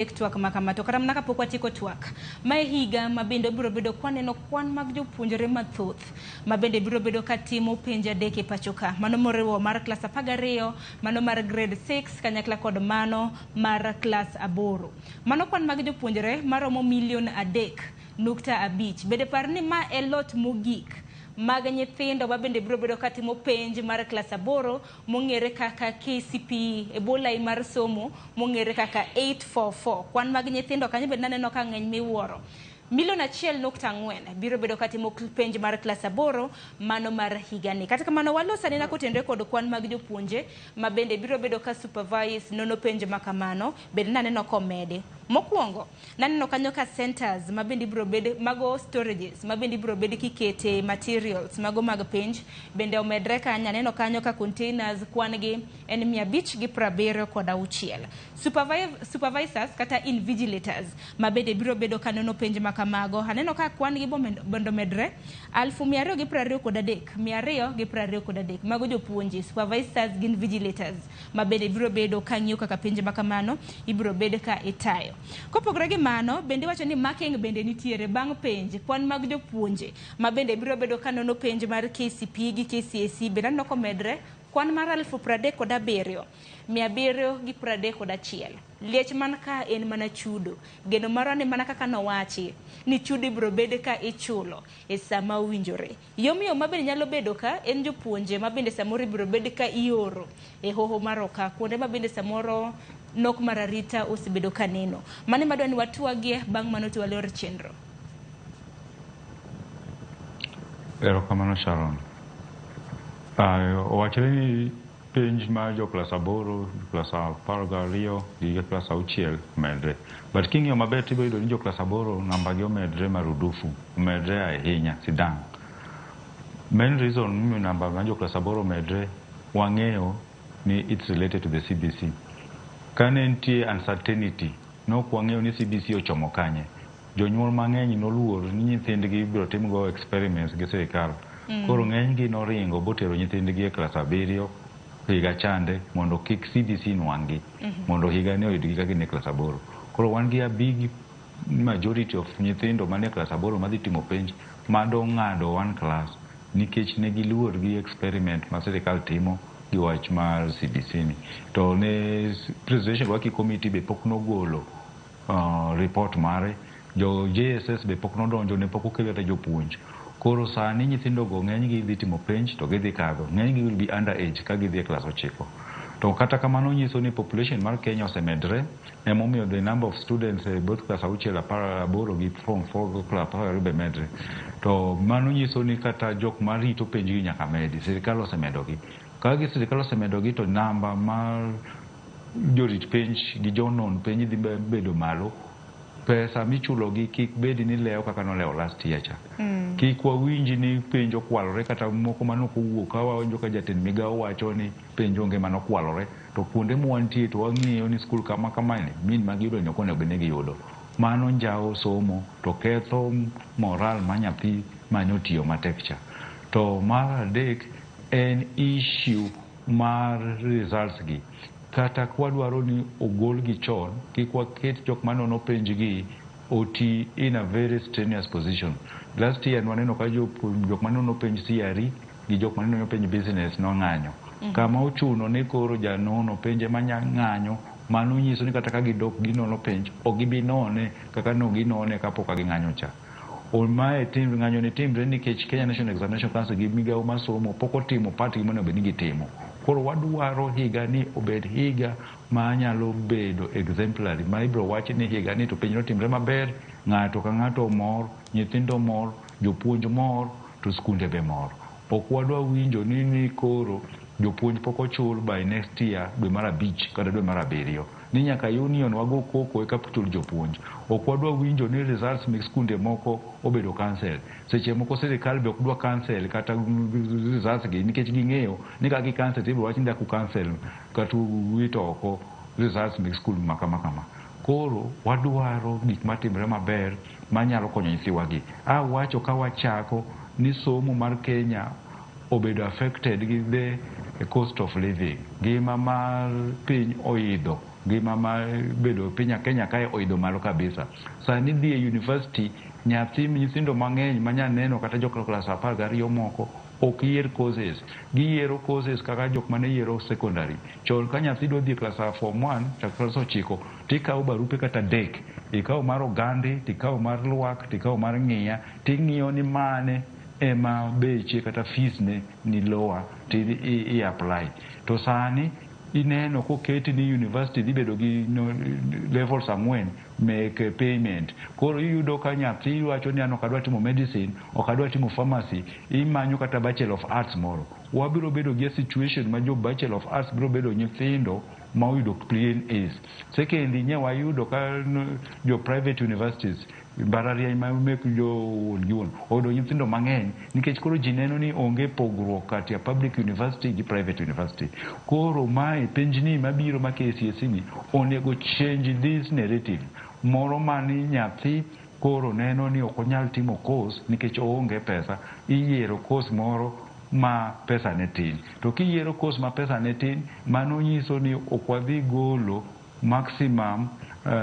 Twak ma kama to kata mana kapok watieko twak, ma e higa ma bende biro bedo kwaneno kwan mag jopuonjre mathoth ma bende biro bedo ka timo penj adek e pacho ka, mano moriwo mar klas 12, mano mar grade 6 kanyakla kod mano mar klas 8. Mano kwan mag jopuonjre maromo milion 3.5. Bende par ni ma e lot mogik mag nyithindo ma bende biro bedo katimo penj mar klas 8 mong'ere kaka KCPE e bwo lai mar somo mong'ere kaka 844. Kwan mag nyithindo kanyo bende naneno ka ng'eny miwuoro. Milion 1.4 biro bedo katimo penj mar klas 8 mano mar higani. Kata kamano walos anena kotenore kod kwan mag jopuonje ma bende biro bedo ka supervise nono penj ma kamano bende naneno komedi. Mokwongo naneno kanyo ka centers ma bende ibiro bed mago storages ma bende ibiro bed kikete materials mago mag penj bende omedre kanyo. Aneno kanyo ka containers kwan gi en 576. Supervisors kata invigilators ma bende biro bedo ka nono penj ma kamago aneno ka kwan gi bende omedre 223,223. Mago jopuonje, supervisors gi invigilators ma bende biro bedo ka ng'iyo kaka penj ma kamano ibiro bed ka itayo. Kopogore gi mano bende iwacho ni marking bende nitiere bang' penj. Kwan mag jopuonje ma bende biro bedo ka nono penj mar KCPE gi KCSE bende aneno komedre kwan mar 37,731. Liech man ka en mana chudo. Geno marwa ni mana kaka nowachi ni chudo ibiro bed ka ichulo e sama owinjore. Yomyom ma bende nyalo bedo ka en jopuonje ma bende samoro ibiro bed ka ioro e hoho mar Okak, kuonde ma bende samoro nok mar arita osebedo ka neno. Mano ema adwa ni watwagie, bang' mano to walor chenro. Erokamano Sharon. Owachore ni penj mar jo klas 8, klas 12 gi klas 6 omedre. But king'iyo maber tibiro yudo ni jo klas 8 namba gi omedre marudufu, omedre ahinya sidang'. Main reason momiyo namba mar jo klas 8 omedre wang'eyo ni it's related to the CBC. Kane nitie uncertainty, nok wang'eyo ni CBC ochomo kanye. Jonyuol mang'eny noluor ni nyithindgi ibiro timgo experiments gi sirikal. Koro ng'enygi noringo botero nyithindgi e klas 7 higa chande mondo kik CBC nwang'gi, mondo higani oyudgi ka gin e klas 8. Koro wan gi a big majority of nyithindo manie klas 8 madhi timo penj madong'ado one class nikech ne giluor gi experiment ma sirikal timo gi wach mar CBC ni. To ne Presidential Working Committee be pok nogolo report mare, jo JSS be pok nodonjo, ne pok okel kata jopuonj. Koro sani nyithindogo ng'enygi dhi timo penj to gidhi kadho. Ng'enygi will be under age ka gidhi e klas 9. To kata kamano nyiso ni population mar Kenya osemedre, emomiyo the number of students e both klas 6, 18 gi form 4 gi klas 12 be medre. To mano nyiso ni kata jok marito penjgi nyaka medi, sirikal osemedogi. Ka gi sirikal osemedogi to namba mar jorit penj gi jonon penj dhi bedo malo. Pesa michulogi kik bed ni lewo kaka nolewo last year cha. Kik wawinj ni penj okwalore kata moko manok owuok ka wawinjo ka jatend migawo wacho ni penj onge manokwalore to kuonde mwantie to wang'iyo ni skul kama kamae min magiyudo ni ok onego bed ni giyudo. Mano njawo somo to ketho moral ma nyathi manyo tiyo matek cha. To mar adek en issue mar results gi. Kata kwadwaro ni ogolgi chon, kik waket jok manono penj gi oti in a very strenuous position. Last year nwaneno ka jok manono penj CRE gi jok manono penj business nong'anyo. Kama ochuno ni koro janono penj ema ng'anyo, mano nyiso ni kata ka gidok ginono penj, ok gibi none kaka no ginone kapok ging'anyo cha. Mae tim ng'anyo ni timre nikech Kenya National Examination Council gi migawo mar somo pok otimo part gi monego bed ni gitimo. Koro wadwaro higa ni obed higa ma nyalo bedo exemplary, ma ibiro wach ni higa ni to penj notimre maber, ng'ato ka ng'ato mor, nyithindo mor, jopuonj mor, to skunde be mor. Ok wadwa winjo ni koro jopuonj pok ochul by next year dwe mar 5 kata dwe mar 7. Ni nyaka union wago koko eka chul jopuonj. Ok wadwa winjo ni results mek skunde moko obedo cancel. Seche moko sirikal be ok dwa cancel kata results gi nikech ging'eyo ni ka gi cancel to ibiro wach ni dak cancel kata wito oko results mek skul ma kama kama. Koro wadwaro gik matimre maber manyalo konyo nyithiwa gi. Awacho ka wachako ni somo mar Kenya obedo affected gi the cost of living. Ngima mar piny oidho. Ngima mar bedo piny Kenya kae oidho malo kabisa. Sani dhi e university nyathi nyithindo mang'eny manyaneno kata jo klas 12 moko ok yier courses. Giyiero courses kaka jok mane yiero secondary. Chon ka nyathi dwa dhi e klas form 1 chak klas 9 tikawo barupe kata 3. Ikawo mar Ogande, tikawo mar Lwak, tikawo mar Ng'iya, ting'iyo ni mane ema beche kata fees ne ni lower ti i apply. To sani ineno koketi ni university dhi bedo gi levels 4 mek payment. Koro iyudo ka nyathi wacho ni an ok adwa timo medicine, ok adwa timo pharmacy, imanyo kata Bachelor of Arts moro. Wabiro bedo gi a situation ma jo Bachelor of Arts biro bedo nyithindo ma oyudo plain A's. Secondly, nye wayudo ka jo private universities mbalariany ma mek jo wuon gi wuon oyudo nyithindo mang'eny nikech koro ji neno ni onge pogruok kati ya public university gi private university. Koro mae penjni mabiro ma KCSE ni onego change this narrative moro mani nyathi koro neno ni ok onyal timo course nikech oonge pesa, iyiero course moro ma pesa ne tin. To kiyiero course ma pesa ne tin, mano nyiso ni ok wadhi golo maximum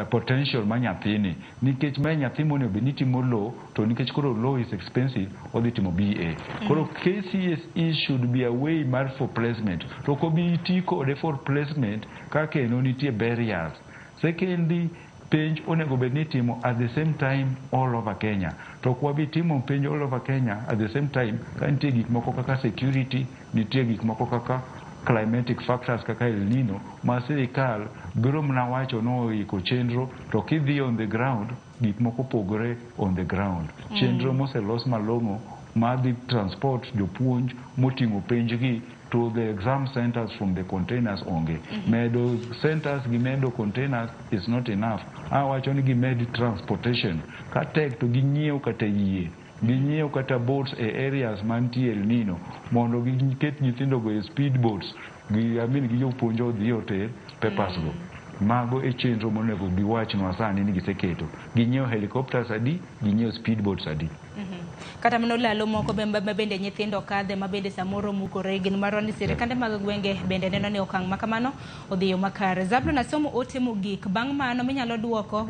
potential ma nyathini nikech mae nyathi monego bed ni timo law to nikech koro law is expensive odhi timo BA. Koro KCSE should be a way mar for placement to ok obi ti kode for placement ka kendo nitie barriers. Secondly, penj onego bed ni itimo at the same time all over Kenya. To ok wabi timo penj all over Kenya at the same time ka nitie gik moko kaka security, nitie gik moko kaka climatic factors kaka El Nino ma sirikal biro mana wacho noiko chenro to kidhi on the ground gik moko pogore on the ground. Chenro moselos malong'o madhi transport jopuonj moting'o penj gi to the exam centers from the containers onge. Medo centers gi medo containers is not enough. Awacho ni gimed transportation. Ka tek to ginyiew kata yie. Ginyiew kata boats e areas mantie El Nino mondo giket nyithindo go e speed boats. Gi, I mean, gi jopuonj odhi oter papers go. Mago e chenro monego giwachnwa sani ni giseketo. Ginyiew helicopters adi, ginyiew speed boats adi. Kata mana olalo moko ma bende nyithindo kadhe ma bende samoro mukore gin marwa ni sirikande mag gwenge bende neno ni okang' ma kamano odhi yo makare. Zablon asomo ote mogik bang' mano minyalo duoko.